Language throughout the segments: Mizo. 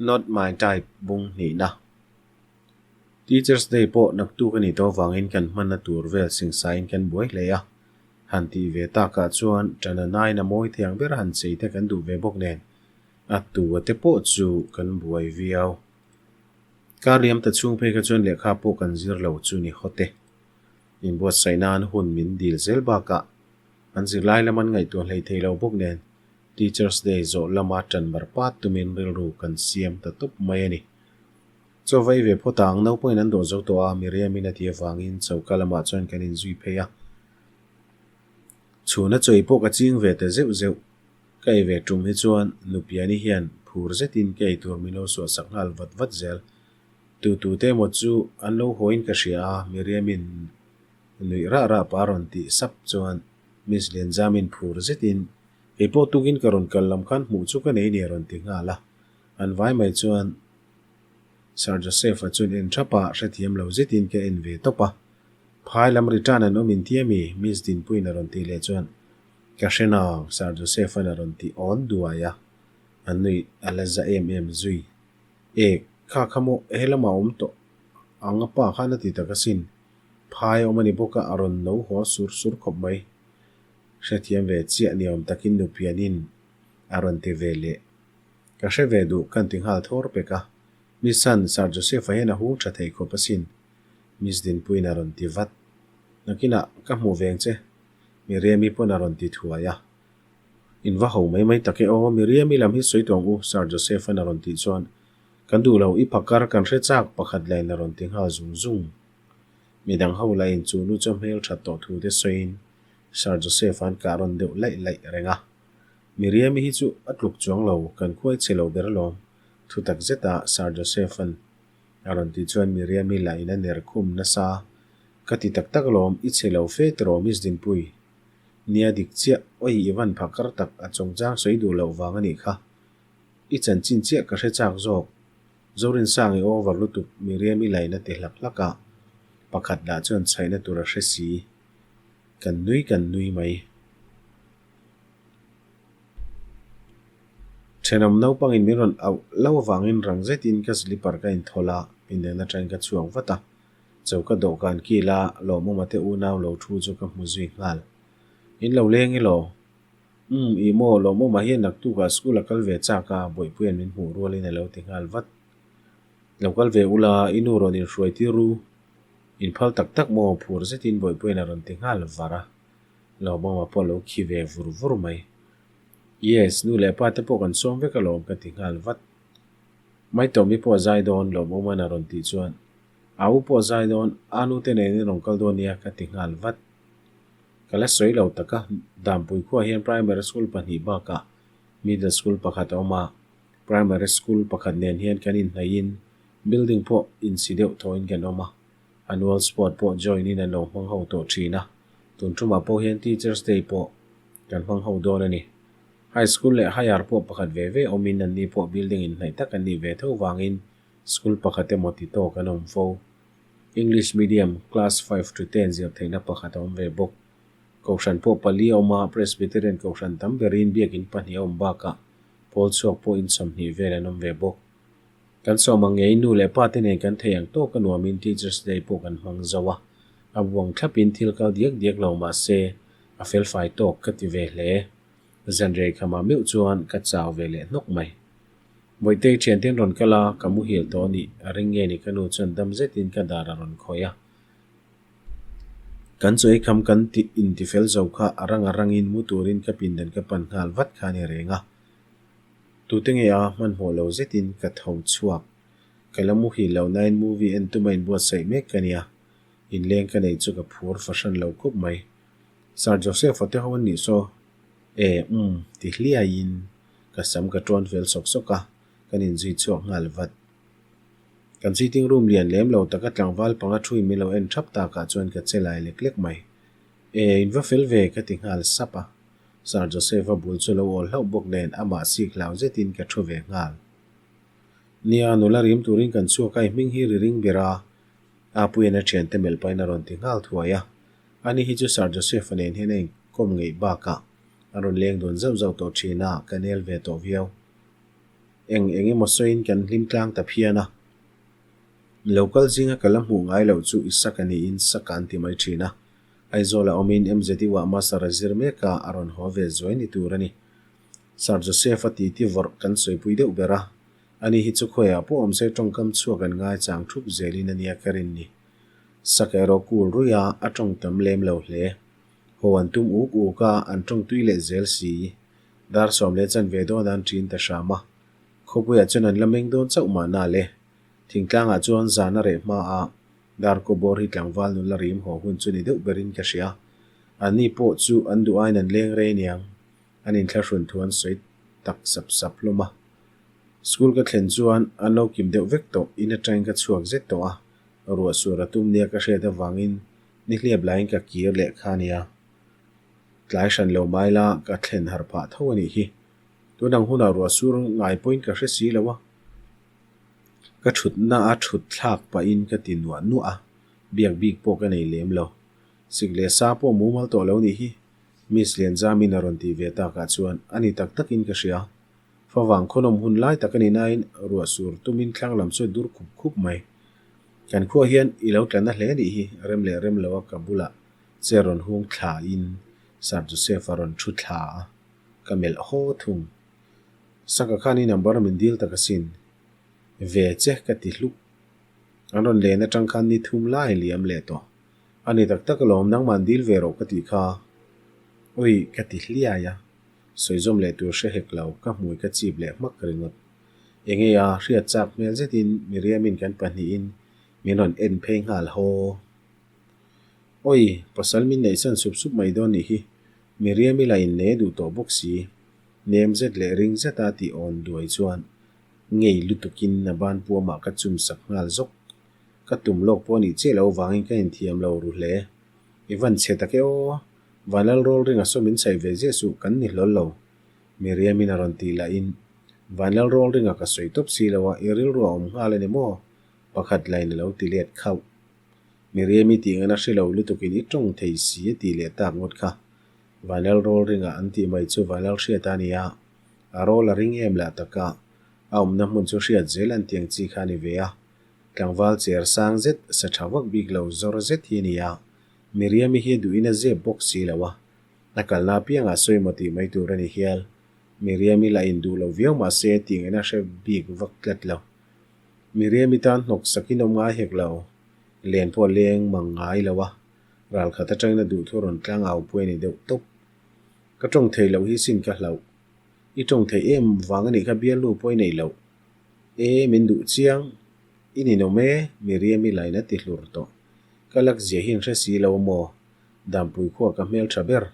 Not my type bung hnihna. Teachers Day pawh naktuk a nih tawh avangin kan hmanna tur vel singsain kan buai hle a. Han tih ve takah chuan ṭana nain a mawi thei ang ber han chei te kan duh ve bawk nen a tua te pawh chu kan buai viau. Kar liam ta chhung phei kha chuan lehkha pawh kan zir lo chu ni hawt e. Inbuatsaih nan hun min dil zel bakah an zirlai lam an ngaihtuah hlei thei lo bawk nen Teachers Day zawh lama ṭan mar pat tumin rilru kan siam ta tawp mai a ni. Chaw va ei ve phawt ang, naupangin an dawh zo tawh a, Miriam-in a ti avangin choka lamah chuan kan inzui phei a. Chhuna chaw ei pawh ka ching ve ta zeuh zeuh. Ka ei ve tum hi chuan Nupiani hian phur zetin ka ei tur min lo suahsak nghal vat vat zel. Tu tu te emaw chu an lo hawiin ka hria a, Miriam-in nuih rah rah pah a rawn tih sap chuan Miss Lianzamin phur zetin Kei pawh tukin ka rawn kal lam khan hmuh chu ka nei ni a rawn ti nghal a. An vai mai chuan Sir Joseph-a chuan en thap a, hrethiam lo zetin ka en ve tawp a. Phai lam return an awm inti a mi? Miss Dinpuiin a rawn tih leh chuan Ka hre nang Sir Joseph-a'n a rawn ti awn duai a. A nuih a la za em em zui. Ek, kha kha maw he lamah awm tawh ang a pa khan a ti tak asin. Phai a awm a ni bawk a, a rawn no haw sur sur khawp mai. Hrethiam ve chiah ni awm takin nupianin a rawn ti ve leh. Ka hre ve duh kan ti nghal thawr pek a. Miss San, Sir Joseph-a hian a hung tha thei khawp asin. Miss Dinpuiin a rawn ti vat. Nakinah ka hmuh veng che. Miriam-i pawn a rawn ti thuai a. In va ho mai mai tak e aw, Miriam-i lam hi sawi tawng u, Sir Joseph-a'n a rawn tih chuan kan duh lo, i phakar kan hre chak pakhat lain a rawn ti nghal zung zung. Midang ho lahin chu nu chu a hmel that tawh thu te sawiin Sir Joseph an kah rawn deuh laih laih reng a. Miriam-i hi chu a tluk chuang lo, kan khuai che lo ber alawm. Thu tak zeta Sir Joseph-a'n a rawn tih chuan Miriam-i lah in a ner khum nasa. Ka ti tak tak alawm, i che lo fe tiraw Miss Dinpui? Nia dik chiah, awi i van phakar tak a chungchang sawi duh loh vang a nih kha. I chanchin chiah ka hre chak zawk. Zorinsang i over lutuk Miriam-i lah in a ti hlak hlak a, pakhat lah chuan chhaihna tur a hre si. Kan nui kan nui mai. Thenawm naupangin min rawn auh lo avangin rang zetin ka slipper ka inthawl a, pindan atangin ka chhuak vat a. Choka dawhkan kila lawmawma te unau lo thu chu ka hmu zui nghal. In lo leng elaw? Umm, ih maw, lawmawma hian naktukah school a kal ve chak a, Bawihpuia'n min hmuh rualin a lo ti nghal vat. Lo kal ve ula, i nu rawn inhruai tir ru. Inphal tak tak maw phur zetin Bawihpuia'n a rawn ti nghal var a. Lawmawma pawh a lo khi ve vur vur mai. Yes, nu leh pa te pawh kan sawm vek alawm ka ti nghal vat. Maitawmi pawh a zai dawn Lawmawma'n a rawn tih chuan, A u pawh a zai dawn, a nu te nen in rawn kal dawn nia ka ti nghal vat. Ka la sawi lo tak a, Dampui khuaah hian Primary School pahnih bakah Middle School pakhat a awm a, Primary School pakhat nen hian kan inhnaihin Building pawh insi deuh thawhin kan awm a, annual sport pawh join in an lo hmang ho tawh thin a, tun tumah pawh hian Teachers Day pawh kan hmang ho dawn a ni. High School leh Higher pawh pakhat ve ve awmin anni pawh building inhnaih tak an nih ve tho vangin school pakhat emaw ti tawk an awm fo. English medium class 5 to 10 zir theihna pakhat a awm ve bawk. Kohhran pawh pali a awm a, Presbyterian kohhran tam berin biakin pahnih a awm bakah pawl chhuak pawh in 20 vel an awm ve bawk. Kan sawm ang ngei nu leh pa te nen kan thei ang tawk a nuamin Teachers Day pawh kan hmang zo a, a buang thlapin thil kal diak diak lo mah se a felfai tawk ka ti ve hle. Zanrei khamah meuh chuan ka chau ve leh hnawk mai. Bawihtei thianten rawn kal a, ka muhil tawh a nih a ring nge ni ka nu chuan dam zetin ka dar a rawn khawih a. Kan chaw ei kham kan tih intifel zo kha a rang a rangin mu turin ka pindan ka pan nghal vat kha a ni reng a. Tute nge a hmanhmawh lo zetin ka tho chhuak. Ka la muhil lo nain movie en tuma inbuatsaih mek ka nia. Inleng ka nei chu ka phur fahran lo khawp mai. Sir Joseph-a te ho an nih saw. E, umm, ti hliaiin ka sam ka ṭawn fel sawk sawk a, kan inzui chhuak nghal vat. Kan sitting room lian lem lo taka tlangval panga thuin min lo en ṭhap takah chuan ka che lai lek lek mai. E, in va fel ve ka ti nghal sap a. Sir Joseph-a bul chu lo awl hlauh bawk nen amah sik hlau zetin ka thu ve nghal. Nia, nula rim turin kan chhuak a, i hming hi ri ring ber a, Apuia'n a thiante melh pahin a rawn ti nghal thuai a. Ani hi chu Sir Joseph-a nen hian a inkawm ngeih bakah a rawn leng dun zauh zauh tawh thin a, ka nel ve tawh viau. Eng eng emaw sawiin kan hlim tlang ta phian a. Local zinga ka la hmuh ngai loh chu Isaka niin Saka an ti mai thin a. Aizawlah awmin MZU-ah Master a zir mek a, a rawn haw ve zuai ni tur a ni. Sir Joseph-a titi vawrh kan sawipui deuh ber a. Ani hi chu khawiah pawh awm se tawngkam chhuak an ngaichang thup zelin a nia ka rin ni. Saka erawh kul ruih a, a tawng tam lem lo hle. Haw an tum uk uk a, an tawng tui leh zel si. Dar 10 leh chanve dawn an ṭin ta hram a. Khawpuiah chuan an la meng dawn chauh mahna le. Thingtlangah chuan zan a reh hma a, dar kaw bawr hi tlangval nula rim haw hun chu ni deuh berin ka hria. Anni pawh chu an duh aiin an leng rei aniang. An inthlahrun thu an sawi tak sap sap hlawm a. School ka thlen chuan an lo kim deuh vek tawh, in atangin ka chhuak zet tawh a, ruah sur a tum nia ka hriat avangin nihliap laiin ka kir leh kha ania. Tlai hran lo mai la ka thlen harh phah tho a nih hi. Tun ang hunah ruah sur ngai pawhin ka hre si lo a. Ka thutna a thut thlak pahin ka ti nuah nuah a, biak bik pawh ka nei lem lo. Sik leh sa pawh mumal tawh lo nih hi. Miss Lianzamin a rawn tih ve takah chuan a ni tak takin ka hria. Favang khawnawm hun lai tak a ni nain ruah sur tumin thlang lam chu a dur khup khup mai. Kan khuah hian i lo tla na hle nih hi rem leh rem loa ka bulah che rawn hung thlain Sir Joseph a rawn thu thla a, ka melh haw thung. Saka khan i number min dil tak asin. Ve che ka ti hluk. An rawn len atang khan ni thum lai liam leh tawh. A ni tak tak alawm, nangmah dil ve rawh ka tih kha. Ui, ka ti hliai a. Sawizawm leh tur hre hek lo, ka hmui ka chip leh hmak ringawt. Enge a, hriat chak hmel zetin Miriamin kan pahnihin min rawn en phei nghal haw. Ui, pasal min neih san sup sup mai dawn nih hi, Miriami la innei a duh tawh bawk si. Nem zet leh ring zeta tih awn duai chuan ngei lutukin a ban puamah ka chum sak nghal zawk. Ka tum lawk pawh a nih chiah loh avangin ka inthiam lo ru hle. I van chhe tak e aw, Vanlal rawl ringa saw min chhaih ve ziah suh kan ni hlawl lo. Miriamin a rawn tih lahin, Vanlal rawl ringa ka sawi tawp si lo a, i rilru a awm nghal a ni maw? Pakhat lain a lo ti let khauh. Miriami tih ngana hre lo lutukin i tawng thei si a tih leh tak ngawt kha. Vanlal rawl ringa an tih mai chu Vanlal hriat a ni a, a rawl a ring em lah taka a awmna hmun chu hriat zel an tiang chi kha a ni ve a. Tlangval cher sang zet, sa tha vak bik lo zawr zet hi a ni a, Miriami hi a duhin a zep bawk si lo a, a kalna apiangah sawimaw tih mai tur a ni hial. Miriami lah induh lo viau mah se tih ngaihna hre bik vak tlat lo. Miriami tan hnawk sakin awm ngai hek lo, len pawh a leng mang ngai lo a, ralkhat atangin a duh thu rawn tlang au pui a ni deuh tawp. Ka tawng thei loh hi sin ka hlauh. I tawng thei em vang a nih kha bialnu pawh i nei loh. E, min duh chiang. I ninawm e, Miriam i lain a ti hlur tawh. Ka lak zia hi an hre si lo maw? Dampui khuaa ka hmeltha ber.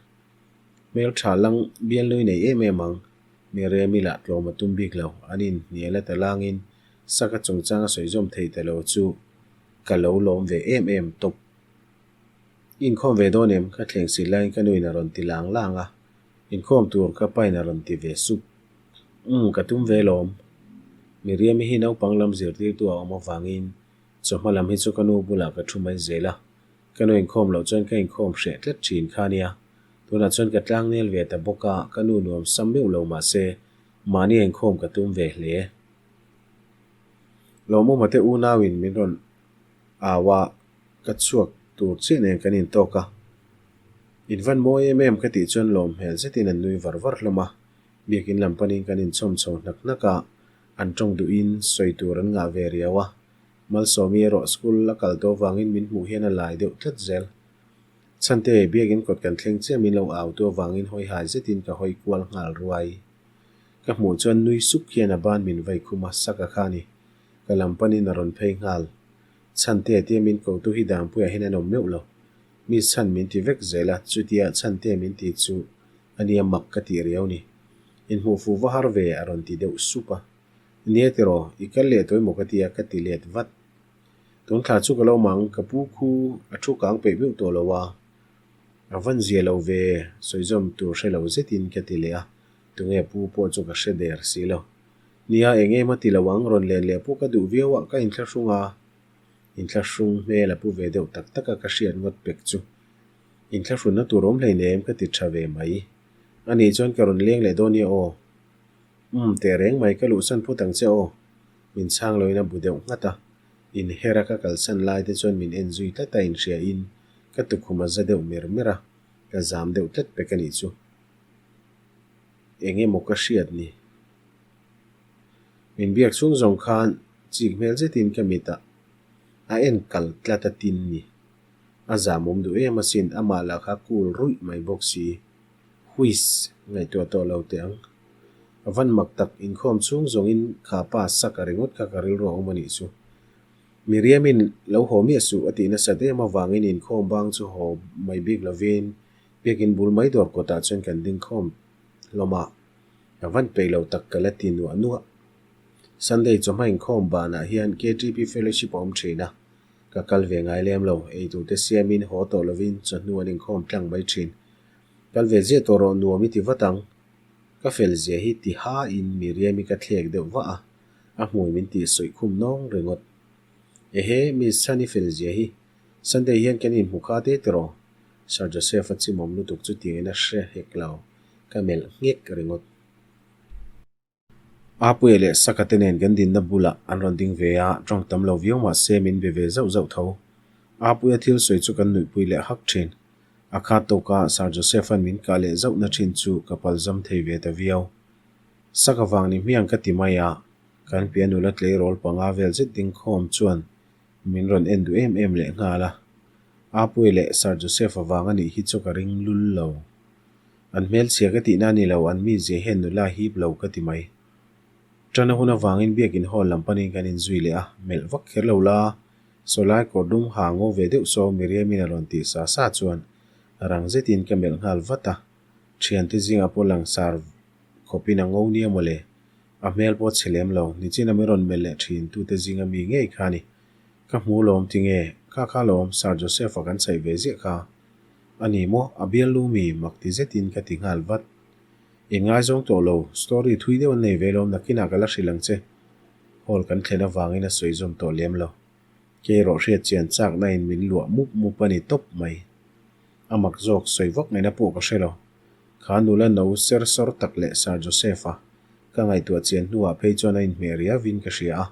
Hmeltha lang bialnui nei em em ang. Miriam i lah tlawm a tum bik lo. An inhnial a ta langin Saka chungchang a sawi zawm thei ta lo chu ka lo lawm ve em em tawp. I inkhawm ve dawn em? Ka thleng si laiin ka nuin a rawn ti lang lang a. Inkhawm tur ka pain a rawn ti ve sup. Umm, ka tum ve lawm. Miriam-i hi naupang lam zirtirtu a awm avangin chawhma lam hi chu ka nu bulah ka thu mai zel a. Ka nu inkhawm loh chuan ka inkhawm hreh tlat thin kha nia. Tunah chuan ka tlangnel ve ta bawk a, ka nu nuam sam meuh lo mah se mahni a inkhawm ka tum ve hle. Lawmawma te unauin min rawn au a, ka chhuak tur chiah nen kan intawk a. In van mawi em em ka tih chuan lawm hmel zetin an nui var var hlawm a. Biakin lam panin kan inchawm chho hnak hnak a, an tawng duhin sawi tur an ngah ve riau a. Malsawmi erawh school a kal tawh avangin min hmuh hian a lai deuh tlat zel. Chhante, biakin kawt kan thleng chiah min lo au tu avangin hawi hai zetin ka hawi kual nghal ruai. Ka hmuh chuan nui suk hian a ban min vai khum a, saka kha a ni. Ka lam panin a rawn phei nghal. Chhante tia min ko tu hi Dangpuiah hian an awm meuh lo. Mi chhan min ti vek zel a, chutia chhante min ti chu a nia mak ka tih riau ni. Inhmuh fuh va har ve a rawn ti deuh sup a. Nia tiraw, i kal leh tawh emaw ka ti a, ka ti let vat. Tun thla chu ka lo mang, ka pu khu a thu kang peih meuh tawh lo a. A van zia lo ve, sawizawm tur hre lo zetin ka ti leh a, tunge pu pawh chu ka hre der si lo. Nia, eng em a ti lo ang, rawn len leh pawh ka duh viau a, ka inthlahrung a. Inthlahrung hmel a pu ve deuh tak tak a ka hriat ngawt pek chu. Inthlahrunna tur awm hleinem ka ti tha ve mai. Anih chuan ka rawn leng leh dawn nia aw. Umm teh reng mai ka luhsan phut ang che aw. Min chhang loin a bu deuh nghat a. Inher a ka kalsan lai te chuan min en zui tlat a inhria in ka tukhum a za deuh mer mer a, ka zam deuh tlat pek a nih chu. Eng emaw ka hriat ni. Min biak chhung zawng khan chik hmel zetin ka mitah a en kal tlat a tin ni. A zamawm duh em asin, amah lah kha cool ruih mai bawk si. Huiss, ngaihtuah tawh lo teh ang. A van mak tak, inkhawm chhung zawngin kha pa sak a ringawt kha ka rilru a awm a nih chu. Miriamin lo haw miah suh a tih nasat em avangin inkhawm bang chu haw mai bik lovin biakin bul mai dawr kawtah chuan kan ding khawm hlawm a. A van peih lo tak ka la ti nuah nuah. Sunday chawhma inkhawm banah hian KTP Fellowship a awm thin a, ka kal ve ngai lem lo, eitur te siamin haw tawh lovin chawhnu an inkhawm tlang mai thin. Kal ve ziah tawh rawh nuam i ti vat ang. Ka fel zia hi ti hain Miriam-i ka thlek deuh vah a, a hmui min tih sawih khum nawng ringawt. Ehe, Miss Chhan i fel zia hi Sunday hian kan inhmu kha te tiraw? Sir Joseph-a chimawm lutuk chu tiangin a hre hek lo, ka melh nghek ringawt. Apuia leh Saka te nen kan dinna bulah an rawn ding ve a, tawng tam lo viau mah se min be ve zauh zauh tho. Apuia thil sawi chu kan nuihpui leh hak thin. A khat tawka Sir Joseph-a'n min kah leh zauhna thin chu ka palzam thei ve ta viau. Saka vang ni hmiang ka ti mai a, kan piah nula tleirawl panga vel zet ding khawm chuan min rawn en duh em em leh nghal a. Apuia leh Sir Joseph-a vang a nih hi chu ka ring lul lo. An hmelchhia ka tihna a ni lo, an mizia hian nula hip lo ka ti mai. Ṭana hun avangin biakin hall lam panin kan inzui leh a, melh vak kher lo la, sawlai kawr dum ha ngaw ve deuh saw Miriam-in a rawn tih sa sa chuan rang zetin ka melh nghal vat a, ṭhiante zingah pawh langsar khawpin a ngo nia mawle, a hmel pawh chhe lem lo, nichina min rawn melh leh ṭhin tute zinga mi ngei kha a ni. Ka hmu lawm tinge, kha kha lawm Sir Joseph-a kan chhaih ve ziah kha. A ni maw? A bialnu mi mak ti zetin ka ti nghal vat. In ngaizawng tawh lo, story thui deuh an nei ve lawm nakinah ka la hrilh ang che. Hall kan thlen avangin a sawi zawm tawh lem lo. Kei erawh hriat chian chakna in min luah mup mup a ni tawp mai. A mak zawk sawi vak ngaihna pawh ka hre lo. Kha nula no ser sawr tak leh Sir Joseph-a ka ngaihtuah chian hnuah phei chuan a inhmeh riauin ka hria a,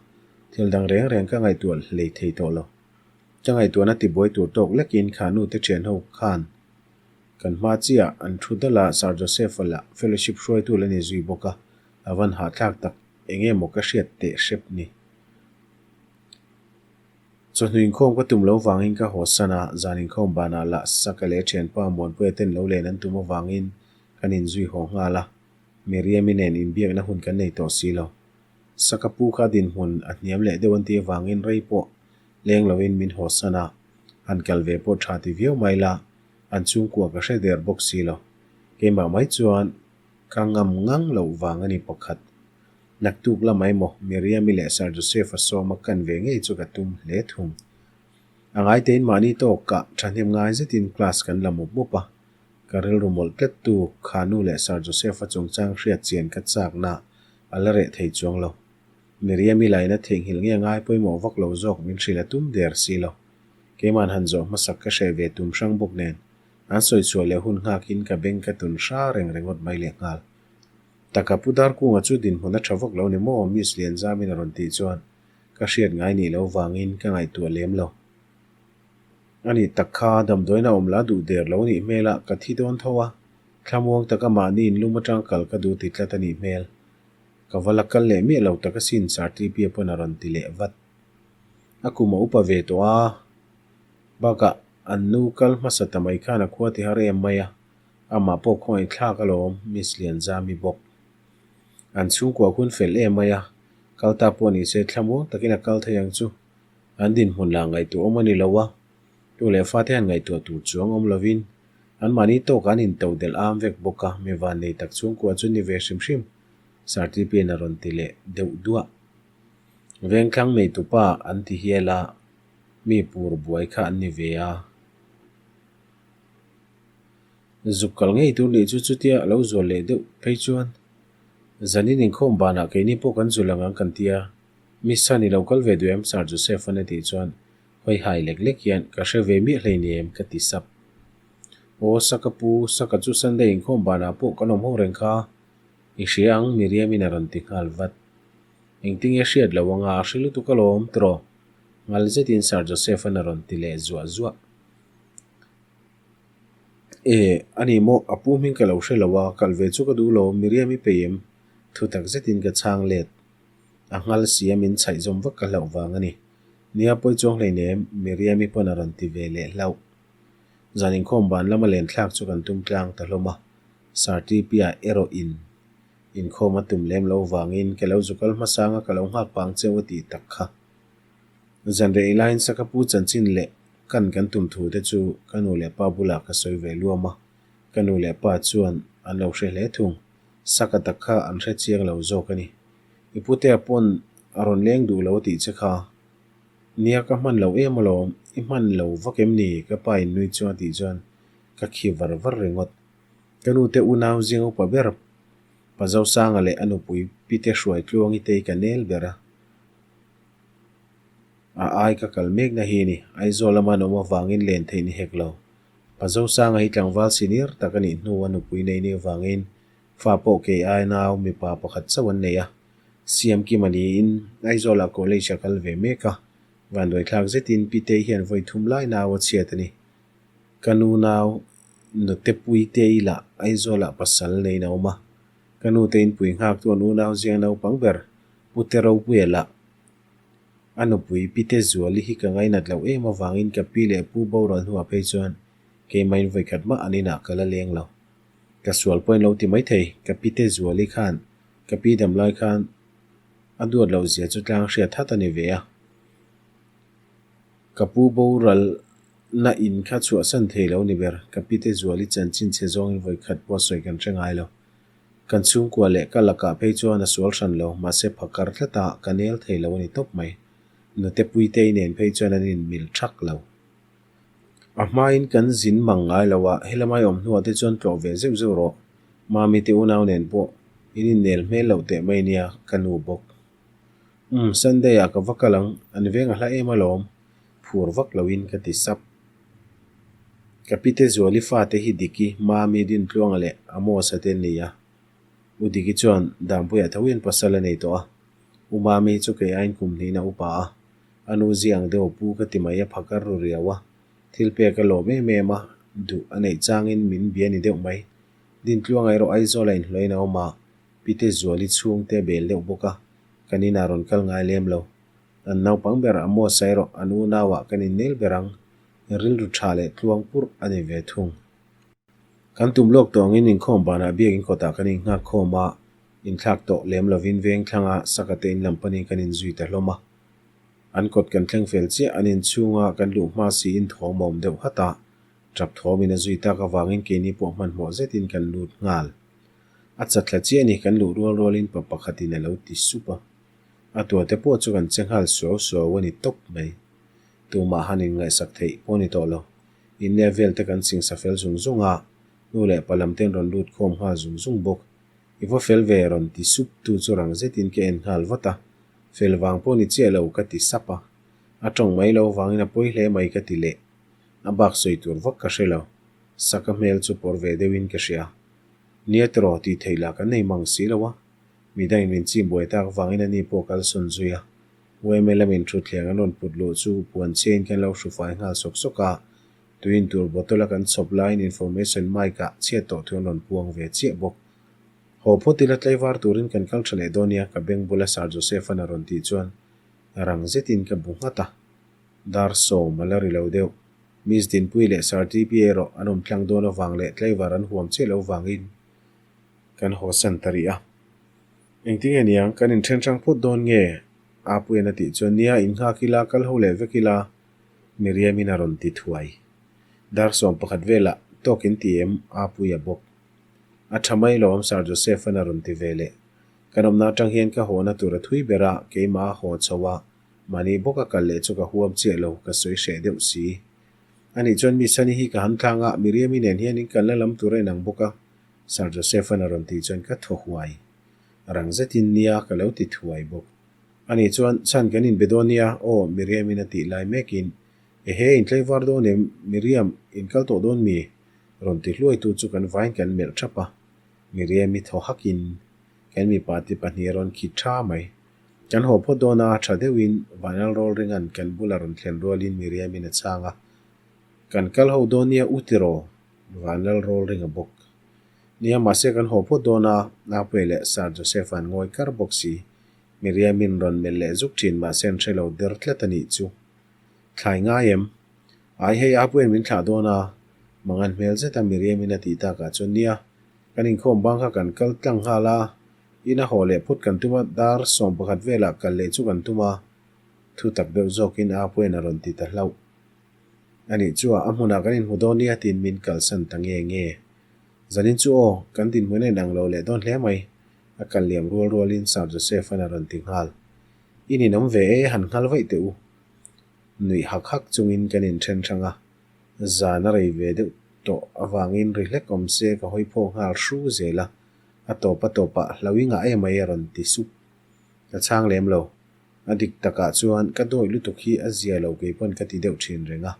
thil dang reng reng ka ngaihtuah hlei thei tawh lo. Ka ngaihtuahna tibuai tur tawk lekin kha nute thian ho khan kan hma chiah an thu dal a, Sir Joseph-a lah fellowship hruaitu la ni zui bawk a, a van hahthlak tak eng nge maw ka hriat teh hrep ni. Chawhnu inkhawm ka tum lo vangin ka haw san a, zan inkhawm banah lah Saka leh thianpa Muanpuia ten lo len an tum avangin kan inzui haw nghal a, Miriam-i nen inbiakna hun kan nei tawh si lo. Saka pu kha dinhmun a hniam leh deuh an tih avangin rei pawh Leng loin min haw san a, han kal ve pawh tha ti viau mai la, an chhungkua ka hre der bawk si lo. Keimah mai chuan ka ngam ngang loh vang a ni pakhat. Naktuk la mai maw, Miriam-i leh Sir Joseph-a sawma kan ve ngei chu ka tum hle thung. A ngaitein mahni tawkah thahnem ngai zetin class kan la mup mup a, ka rilru mawlh tlettu Khanu leh Sir Joseph-a chungchang hriat chian ka chakna a la reh thei chuang lo. Miriam-i laina theihnghilh nge ngai pawimawh vak lo zawk min hrilh a tum der si lo. Keima'n han zawh hmasak ka hreh ve tum hrang bawk nen, an sawi chhuah leh hun nghakin ka beng ka tun hra reng ringawt mai leh nghal. Taka Pu Darkunga chu dinhmun a tha vak lo ni maw? Miss Lianzamin a rawn tih chuan ka hriat ngai nih lo vangin ka ngaihtuah lem lo. A nih tak kha damdawiin a awm la duh der lo nih hmel a, ka thi dawn tho a, thlamuang taka mahni inlum atang kal ka duh ti tlat a nih hmel. Ka va la kal leh miah lo tak asin Sartipia pawn a rawn ti leh vat. A kum a upa ve tawh a, bakah an nu kal hmasa ta mai khan a khua ti har em mai a, amah pawh khawngaih thlak alawm Miss Lianzami bawk. An chhungkua hun fel em mai a, kal ta pawh ni se thlamuang takin a kal thei ang chu. An dinhmun lah ngaihtuah awm a ni lo a, tu leh fate han ngaihtuah tur chuang awm lovin anmahni tawkah an intoh delh am vek bawk a, mi vannei tak chhungkua chu ni ve hrim hrim. Sartipian a rawn ti leh deuh duah. Vengthlang neitupa an ti hial a, mi pur buai kha an ni ve a. Zuk kal ngei tur nih chu chutia a lo zual leh deuh phei chuan zanin inkhawm banah keini pawh kan zul ang ang kan ti a, Miss Sunny lo kal ve duh em? Sir Joseph-a'n a tih chuan hawi hai lek lek hian ka hre ve miah hleinem ka ti sap. Aw Saka pu, Saka chu Sunday inkhawm banah pawh kan awm ho reng kha. I hria ang Miriam-in a rawn ti nghal vat. Engtinge hriat lo anga a hre lutuk alawm tiraw? Ngal zetin Sir Joseph-a'n a rawn ti leh zuah zuah. E, a ni maw, a pu hming ka lo hre lo a, kal ve chu ka duh lo, Miriam i peih em? Thutak zetin ka chhang let. A nghal si a min chhaih zawm vak ka hlauh vang a ni. Nia pawi chuang hleinem, Miriam-i pawn a rawn ti ve leh hlauh. Zan inkhawm ban lama len thlak chu kan tum tlang ta hlawm a, Sir TP-a erawh in inkhawm a tum lem lo vangin ka lo zukal hmasang a ka lo nghak pang cheu a tih tak kha. Zan rei laiin Saka pu chanchin leh kan kan tum thu te chu ka nu leh pa bulah ka sawi ve luam a, ka nu leh pa chuan an lo hre hle thung. Saka tak kha an hre chiang lo zawk a ni. I putea pawn a rawn leng duh lo a tih che kha. Nia ka hman lo em alawm, i hman lo vak em ni? Ka pa in nui chuan a tih chuan ka khi var var ringawt. Ka nu te unau zing upa ber Pa Zosanga leh a nupui Pite hruai tluangi te hi ka nel ber a. A ai ka kal mekna hi ni, Aizawl lama an awm avangin len theih ni hek lo. Pa Zosanga hi tlangval senior tak a nih hnu a nupui nei ni avangin fa pawh kei ai nau mipa pakhat chauh an nei a. Siamkima niin Aizawlah college a kal ve mek a, vanduaithlak zetin Pitei hian vawi thum lai nau a chhiat a ni. Ka nu nau nute Puitei lah Aizawlah pasal neiin a awm a, ka nute inpui nghaktu an unau ziang naupang ber Pute Ropuia lah a nupui Pite Zuali hi ka ngainat loh em avangin ka pi leh pu boral hnuah phei chuan keimahin vawikhat mah an inah ka la leng lo. Ka sual pawhin lo ti maithei, ka Pite Zuali khan ka pi dam lai khan a duat loh zia chu tlang hriat hat a ni ve a. Ka pu boral na in kha chhuahsan thei lo ni ber, ka Pite Zuali chanchin chhe zawngin vawikhat pawh sawi kan hre ngai lo. Kan chhungkua leh ka lakah phei chuan a sual hran lo, mahse phakar tlata ka nel thei lo a ni tawp mai. Nute Puitei nen phei chuan an inmil thak lo. A hmain kan zin mang ngai lo a, helamai awm hnuah te chuan tlawh ve zeuh zeuh rawh. Mami te unau nen pawh in innel hmel loh teh mai nia, ka nu bawk. Umm, Sunday ah ka va kal ang, an veng a hla em alawm, phur vak loin ka ti sap. Ka pite Zuali fate hi Diki, Mami, Dintluanga leh Amos-a te an ni a. U Diki chuan Dampuiah tho hian pasal a nei tawh a. U Mami hi chu kei aiin kum hnihin a upa a. A nu ziah ang deuh a pu ka ti mai a phakar ru riau a. Thil pek a lawm em em a, duh a neih changin min bia ni deuh mai. Dintluanga erawh Aizawl a inhlawhin a awm a, Pite Zuali chhungte a bel deuh bawk a, kan inah rawn kal ngai lem lo. An naupang ber a Amos erawh an unauah kan innel ber ang, rilru tha leh tluang purh a ni ve thung. Kan tum lawk tawh angin inkhawm banah biakin kawtah kan innghak khawm a, inthlak tawh lem lovin veng thlanga saka te in lam panin kan inzui ta hlawm a. An kawt kan thleng fel chiah an inchhunga kan luh hma siin thawm a awm deuh hat a, tap thawmin a zui tak avangin keini pawh hmanhmawh zetin kan lut nghal. A chatthla chiah a ni kan luh rual rualin pa pakhatin a lo ti sup a. A tuate pawh chu kan che nghal suau suau a ni tawp mai. Tumah han inngaihsak theih pawh a ni tawh lo. Inleh vel te kan chingsa fel zung zung a, nu leh pa lam te an rawn lut khawm nghal zung zung bawk. I va fel ve rawn ti sup tu chu rang zetin ka en nghal vat a, fel vang pawh ni chiah lo ka ti sap a. A tawng mai lo vangin a pawi hle mai ka ti leh. A bak sawi tur vak ka hre lo. Saka hmel chu pawr ve deuhin ka hria. Nia tiraw tih theih lah kan nei mang si lo a. Midangin min chim buai tak vangin ani pawh kal sawn zui a. UMA lamin thutthleng an rawn put luh chu puan chiain kan lo hrufai nghal sawk sawk a, tuin tur bottle a kan chhawp laiin information mic ah chhiat tawh thu an rawn puang ve chiah bawk. Haw phawt ila tlaivar turin kan kal tha leh dawn nia ka beng bula Sir Joseph-a'n a rawn tih chuan rang zetin ka bu nghat a. Dar sawm a la ri lo deuh. Miss Dinpuii leh Sir TPA erawh an awm tlang dawn avang leh tlaivar an huam chiah lo vangin Kan haw san ta rih a. Engtinge niang, kan inthen hrang phawt dawn nge? Apuian a tih chuan, Nia, innghak ila, kal ho leh vek ila, Miriamin a rawn ti thuai. Dar 11 velah, tawk in ti em? Apuia bawk. A tha mai lawm, Sir Joseph-an a rawn ti ve leh. Kan awmna atang hian ka hawna tur a thui ber a, keimah a haw chho a, mahni bawka kal leh chu ka huam chiah lo, ka sawi hreh deuh si. Anih chuan Miss Honey hi ka han tlang a, Miriami nen hian in kalna lam tur a inang bawk a, Sir Joseph-a'n a rawn tih chuan ka thaw huai. Rang zetin nia ka lo ti thuai bawk. Ani chuan, Chhan kan inbe dawn nia, aw, Miriam-in a tih lai mekin, Ehe, in tlaivar dawn em? Miriam, in kal tawh dawn mi? Rawn ti hluaitu chu kan vain kan melh thap a. Miriam-i thaw hakin. Kan mipa te pahnih a rawn khit tha mai. Kan haw phawt dawn a, tha deuhin Vanlal Rawlringa'n kan bula rawn thlen rualin Miriamin a chhang a. Kan kal ho dawn nia u tiraw? Vanlal Rawlringa bawk. Nia mahse kan haw phawt dawn a, Naupui leh Sir Joseph an ngawi kar bawk si. Miriamin rawn melh leh zuk thin mahse an hre lo der tlat a nih chu. Thlai ngai em? Ai hei Apuia'n min thlah dawn a, mangan hmel zeta Miriamin a tih takah chuan nia, kan inkhawm bang kha kan kal tlang nghal a, ina haw leh phut kan tum a, dar 11 velah kal leh chu kan tum a, thu tak deuh zawkin Apuia'n a rawn ti ta hlauh. A nih chu a, a hmunah kan inhmu dawn nia tiin min kalsan ta nge nge. Zanin chu aw, kan dinhmun a inang lo leh dawn hle mai, a kal liam rual rualin Sir Joseph-a'n a rawn ti nghal. I ninawm ve e, han nghal vaih teh u. Nuih hak hak chungin kan inthen hrang a, zan a rei ve deuh tawh avangin ri hlek awm se ka hawi phawk nghal hru zel a, a tawp a tawpah hlo i ngah em mai a rawn ti sup. Ka chhang lem lo. A dik takah chuan ka dawih lutuk hi a zia lo kei pawn ka ti deuh thin reng a.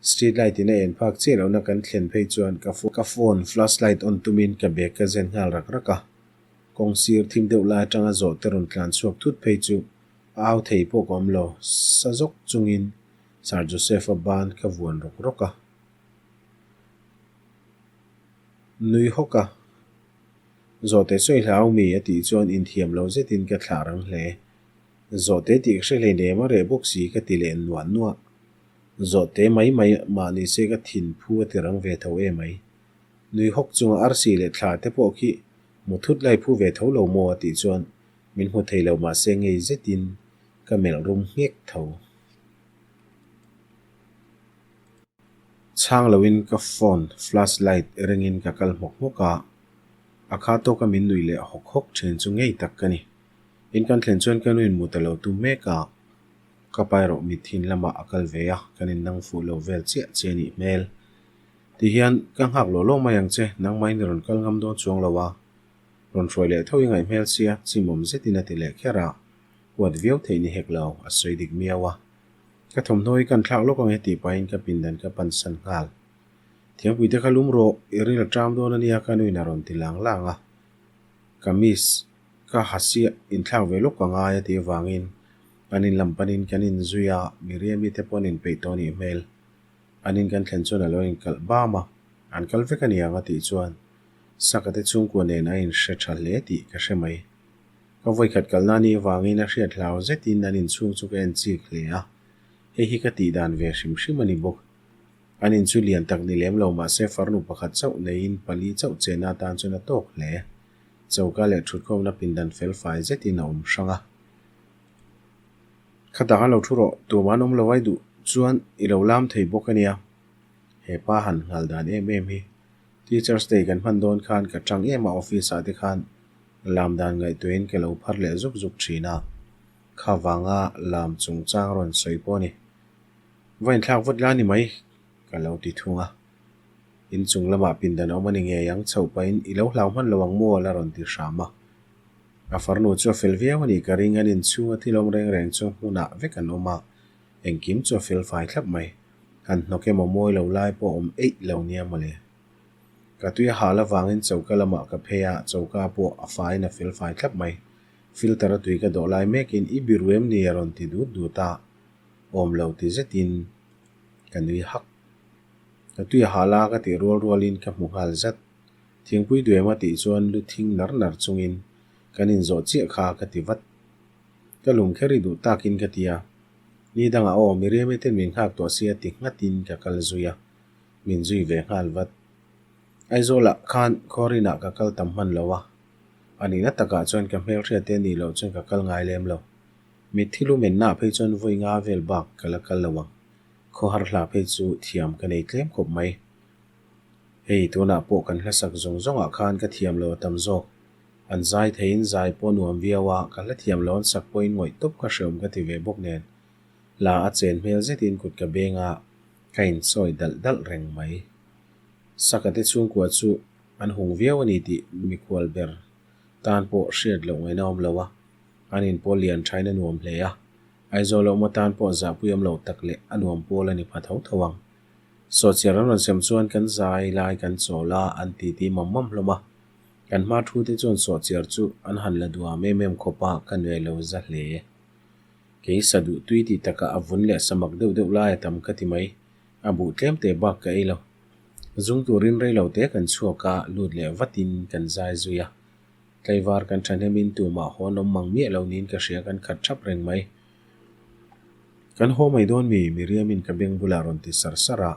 Street light in a en phak chiah lohna kan thlen phei chuan ka ka phone flashlight on tumin ka bag ka zen nghal rak rak a. Kawng sir thim deuh lai atanga zawh te rawn tlan chhuak thut phei chu a au thei pawh ka awm lo, sa zawk chungin Sir Joseph-a ban ka vuan rawk rawk a. Nui hawk a. Zawhte sawi hlau mi a tih chuan inthiam lo zetin ka thlah rang hle. Zawhte tih ka hre hleinem a reh bawk si ka ti leh nuah nuah. Zawhte mai mai mah ni se ka thin phu a ti rang ve tho em mai. Nui hawk chunga arsi leh thla te pawh khi mu thut lai phu ve tho lo maw a tih chuan min hmu thei lo mahse ngei zetin ka melh rum nghek tho. Chhang loin ka phone flash light ringin ka kal hmawk hmawk a, a kha tawka min nuih leh hawk hawk thin chu ngei tak ka ni. In kan thlen chuan ka nuin mu ta lo tum mek a, ka pa erawh mithin lamah a kal ve a, kan innang fuh lo vel chiah chiah a nih hmel. Tihian ka nghak lawh lawh mai ang che, nangmahin i rawn kal ngam dawn chuang lo a, rawn hruai leh tho i ngaih hmel sia, chimawm zetin a ti leh kher a, huat viau theih ni hek lo, a sawi dik miau a. Ka thawmhnaw hi kan thlak lawk ang he tih pahin ka pindan ka pansan nghal. Thiangpui te kha lum rawh, i ril a ṭam dawn a nia ka nuin a rawn ti lang lang a. Ka miss, ka ha siah inthlak ve lawk ka ngai a tih avangin an in lam panin kan inzui a, Miriami te pawh an inpeih tawh a nih hmel. An in kan thlen chuan a lo inkalh bam a, an kal vek a ni ang a tih chuan Saka te chhungkua nen a inhre tha hle tih ka hre mai. Ka vawikhat kalna ni avangin a hriat hlau zetin an inchhung chu ka en chik hle a, hei hi ka tih dan ve hrim hrim a ni bawk. An in chu lian tak ni lem lo mahse farnu pakhat chauh neiin pali chauh chenna atan chuan a tawk hle. Choka leh thutkhawmna pindan fel fai zetin a awm hrang a. Khatah khan lo thu rawh, tumah an awm lo ai duh chuan i lo lam thei bawk a nia. He pa han nghal dan em em hi. Teachers Day kan hman dawn khan ka tang em a office ah te khan lam dan ngaihtuahin ka lo phar leh zuk zuk thin a, kha vanga lam chungchang rawn sawi pawh a ni. Va inthlak vat la ni mai ka lo ti thung a. Inchung lamah pindan a awm a ni ngei ang chhoh pahin i lo hlau hman lo ang maw la rawn ti hram a. A farnu chu a fel viau a nih ka ring, an inchhunga thil awm reng reng chu hmunah vek an awm a, engkim chu a fel fai thlap mai. Han hnawk emaw mawi lo lai pawh a awm eih lo nia mawle. Ka tui a hal avangin choka lamah ka phei a, choka pawh a faiin a fel fai thlap mai. Filter a tui ka dawh lai mekin i biru em ni a rawn ti dut dut a, awm lo ti zetin ka nui hak. Ka tui a hal a ka tih rual rualin ka hmu nghal zat. Thingpui duem a tih chuan lu thing nar nar chungin kan inzawh chiah kha ka ti vat. Ka lung kher i duh takin ka ti a, ni dangah aw Miriam-i ten min nghak tawh sia ti nghatin ka kal zui a, min zui ve nghal vat. Aizawlah khan Khawrinah ka kal tam hman lo a, a nihna takah chuan ka hmelhriat te nih loh chuan ka kal ngai lem lo. Mitthi lu menna phei chuan vawi nga vel bak ka la kal lo ang. Khawhar hla phei chu thiam ka nei tlem khawp mai. Hei tunah pawh kan hlasak zawng zawngah khan ka thiam lo a tam zawk. An zai theiin zai pawh nuam viau a, ka hla thiam lo an sak pawhin ngawih tawp ka hreawm ka ti ve bawk nen. Hla a chen hmel zetin kut ka beng a, ka insawi dalh dalh reng mai. Saka te chhungkua chu an hung viau a ni tih mikhual ber tan pawh hriat loh ngaihna awm lo a, an inpawl lian thain a nuam hle a, Aizawl awm atan pawh zahpui awm lo tak leh a nuam pawl a ni pha tho tho ang. Sawhchiar an rawn sem chuan kan zai lai kan chawl a, an titi mam mam hlawm a. Kan hma thu te chuan sawhchiar chu an han la duam em em khawp a, ka nuai lo za hle. Kei sa duh tui tih takah a vun leh samak deuh deuh lai a tam ka ti mai. A buh tlem te bak ka ei lo. Zung turin rei lo te kan chhuak a, lut leh vatin kan zai zui a. Tlaivar kan thahnemin tumah haw an awm mang miah lo niin ka hria kan khat thap reng mai. Kan haw mai dawn mi? Miriamin ka beng bulah rawn ti sar sar a.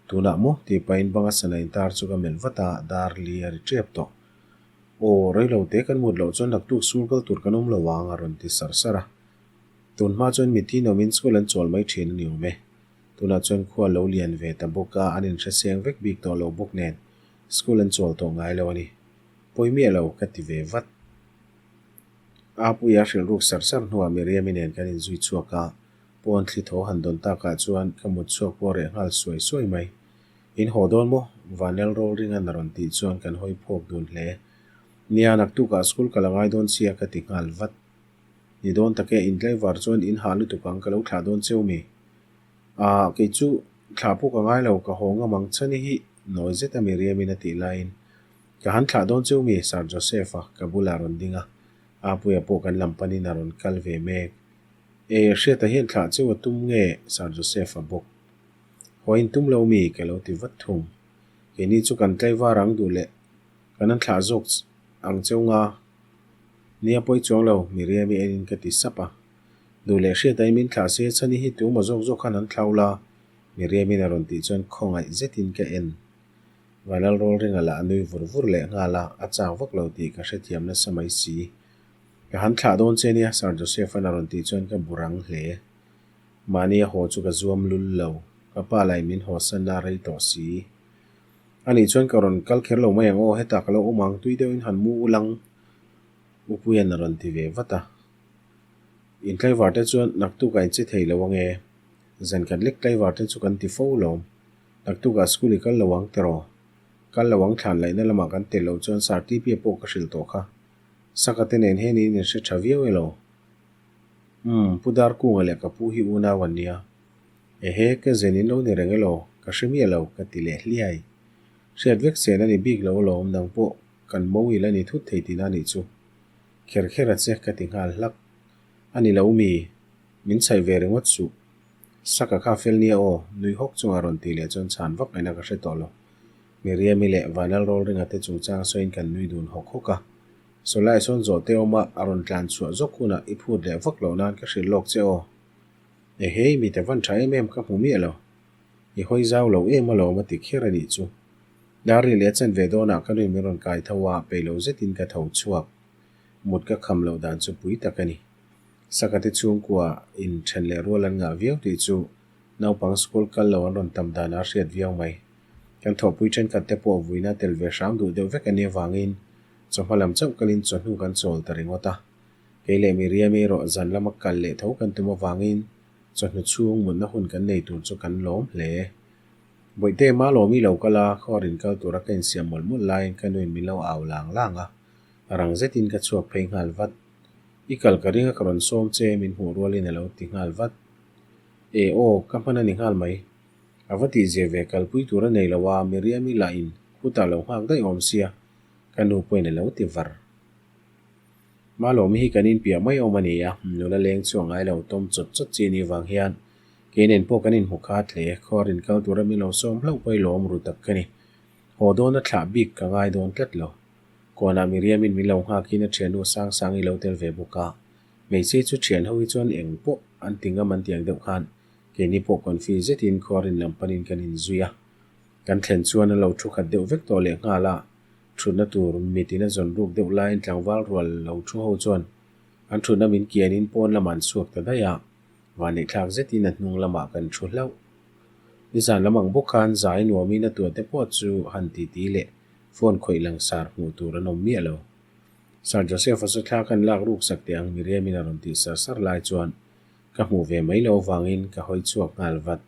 Tunah maw? tih pahin banga sana intar chu ka melh vat a, dar li a ri tep tawh. Aw, rei lo te kan mut loh chuan naktuk sur kal tur kan awm lo ang a rawn ti sar sar a. Tun hma chuan mithi nawmin school an chawl mai thin a ni awm e. Tunah chuan khua lo lian ve ta bawk a, an inhreseng vek bik tawh lo bawk nen school an chawl tawh ngai lo a ni. Pawi miah lo ka ti ve vat. Apuia hrilh ruk sar sar hnuah Miriami nen kan inzui chhuak a, pawn thli tho han dawn takah chuan ka mut chhuak pawh reh nghal suai suai mai. In haw dawn maw? Vanel roll ringa na rawn tih chuan kan hawi phawk dun hle. Nia, naktukah school ka la ngai dawn sia ka ti nghal vat. Ni dawn tak e, in driver chuan in hah lutuk ang ka lo thlah dawn cheu mi? Aah, kei chu thlah pawh ka ngai lo, ka haw ngam ang chani hi nawi zet a Miriam-in a tih laiin Ka han thlah dawn cheu mi? Sir Joseph-a ka bulah rawn ding a, Apuia pawh kan lam panin a rawn kal ve mek. E, Hriata hian thlah cheu a tum nge? Sir Joseph-a bawk. Haw in tum lo mi? Ka lo ti vat thung. Keini chu kan tlaivar ang duh leh kan han thlah zawk ang cheu nga. Nia pawi chuang lo, Miriam-i enin ka ti sap a. Duh leh Hriata-i min thlah se, chhani hi tu maw zawk zawk khan an thlau la? Miriam-in a rawn tih chuan khawngaih zetin ka en. Vanlal Rawlringa lah a nui vur vur leh nghal a, a chak vak lo tih ka hrethiam nasa mai si. Ka han thlah dawn che nia, Sir Joseph-a'n a rawn tih chuan ka bu rang hle. Mahni a haw chu ka zuam lul lo, ka pa lah in min haw san a rei tawh si. Anih chuan ka rawn kal kher lo mai ang aw, hetah ka lo awm ang, tui deuhin han mu ulang Upuia'n a rawn ti ve vat a. In tlaivar te chuan naktuk a inche thei lo ange, zan khat lek tlaivar te chu kan ti fo lawm. Naktukah school i kal lo ang tiraw? Kal lo ang thlan laihna lamah kan tel loh chuan Sir TP-a pawh ka hrilh tawh kha. Saka te nen hian in inhre tha viau elo? Umm, Pu Darkunga leh ka pu hi unau an nia. Ehe, ka zen in lo ni reng elo? Ka hre miah lo, ka ti leh hliai. Hriat vek chen a ni bik lo alawm, nang pawh kan mo i la ni thut thei tihna a nih chu. Kher kher a che, ka ti nghal hlak. A ni lo mi? Min chhaih ve ringawt suh. Saka kha fel nia aw, nui hawk chunga rawn tih leh chuan chhan vak ngaihna ka hre tawh lo. Miriami leh Vanlal Rawlringa te chungchang sawiin kan nui dun hawk hawk a. Sawlai sawn zawh te awma a rawn tlan chhuah zawk hunah i phut leh vak loh nan ka hrilh lawk che aw. Ehei, mi te van tha em em ka hmu miah lo. I hawi zau lo em alawm a ti kher a nih chu. Dar ri leh a chan ve dawnah ka nuin min rawn kai tho a, peih lo zetin ka tho chhuak. Mut ka kham loh dan chu pui tak a ni. Sakate chhungkua in then leh rual an ngah viau tih chu naupang school kal lo an rawn tam dan a hriat viau mai. Kan thawhpui thenkhat te pawh vuina tel ve hram duh deuh vek a nih avangin chawhma lam chauh kalin chawhnu kan chawl ta ringawt a. Kei leh Miriam erawh zan lama kal leh tho kan tum avangin chawhnu chhung mutna hun kan nei tur chu kan lawm hle. Bawihte ma lawmi lo kal a, khaw rin kal tura ka insiam mawlh mawlh laiin ka nuin min lo au lang lang a, rang zetin ka chhuak phei nghal vat. I kal ka ring a ka rawn sawm che min hmuh rualin a lo ti nghal vat. E aw, ka hman a ni nghal mai. A va tih zia ve kalpui tur a nei lo a, Miriami lah in khutah lo nghak daih awm sia, ka nu pawhin a lo ti var. Malawmi hi kan inpiah mai awm a ni a, nula leng chu a ngai lo tawm chawt chawt chi ni vang hian kei nen pawh kan inhmu khat hle, khuar inkal tura min lo sawm hlauh pawh i lawm ru tak ka ni. Haw dawn a thlah bik ka ngai dawn tlat lo. Kawnah Miriamin min lo nghakin a thiannu Sangsangi lo tel ve bawk a. Hmeichhe chu thian ho hi chuan eng pawh an ti ngam an ti ang deuh khan keini pawh confi zetin khuarin lam panin kan inzui a. Kan thlen chuan a lo thu khat deuh vek tawh leh nghal a, thutna tur mitin a zawn ruk deuh laiin tlangval rual lo thu ho chuan an thutna min kianin pawn lamah an chhuak ta daih a, vanneihthlak zetin a hnung lamah kan thu hlauh. Nizan lam ang bawk khan zai nuamin a tuate pawh chu han titi leh Phone khawih langsar hmuh tur an awm miah lo. Sir Joseph-a chu thla khan lak ruk sak teh ang Miriam-in a rawn tih sar sar lai chuan ka hmuh ve mai loh avangin ka hawi chhuak nghal vat.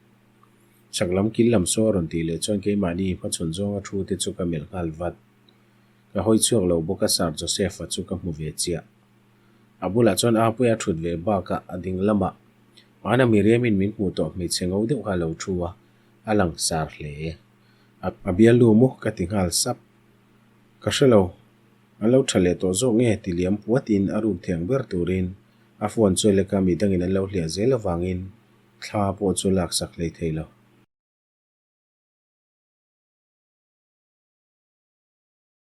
Chhak lam kil lam saw a rawn tih leh chuan keimahni hmachhawn zawnga thu te chu ka melh nghal vat. Ka hawi chhuak lo bawk a Sir Joseph-a chu ka hmu ve chiah. A bulah chuan Apuia thut ve bakah a ding lamah hmana Miriam-in min hmuh tawh hmeichhe ngo deuh kha a lo thu a, a langsar hle. A bialnu maw ka ti nghal sap. Ka hre lo. An lo tha leh tawh zawk nge ti liam puatin a ruk thei ang ber turin a phone chu leka midangin an lo hliah zel avangin thla pawh chu laksak hlei thei lo.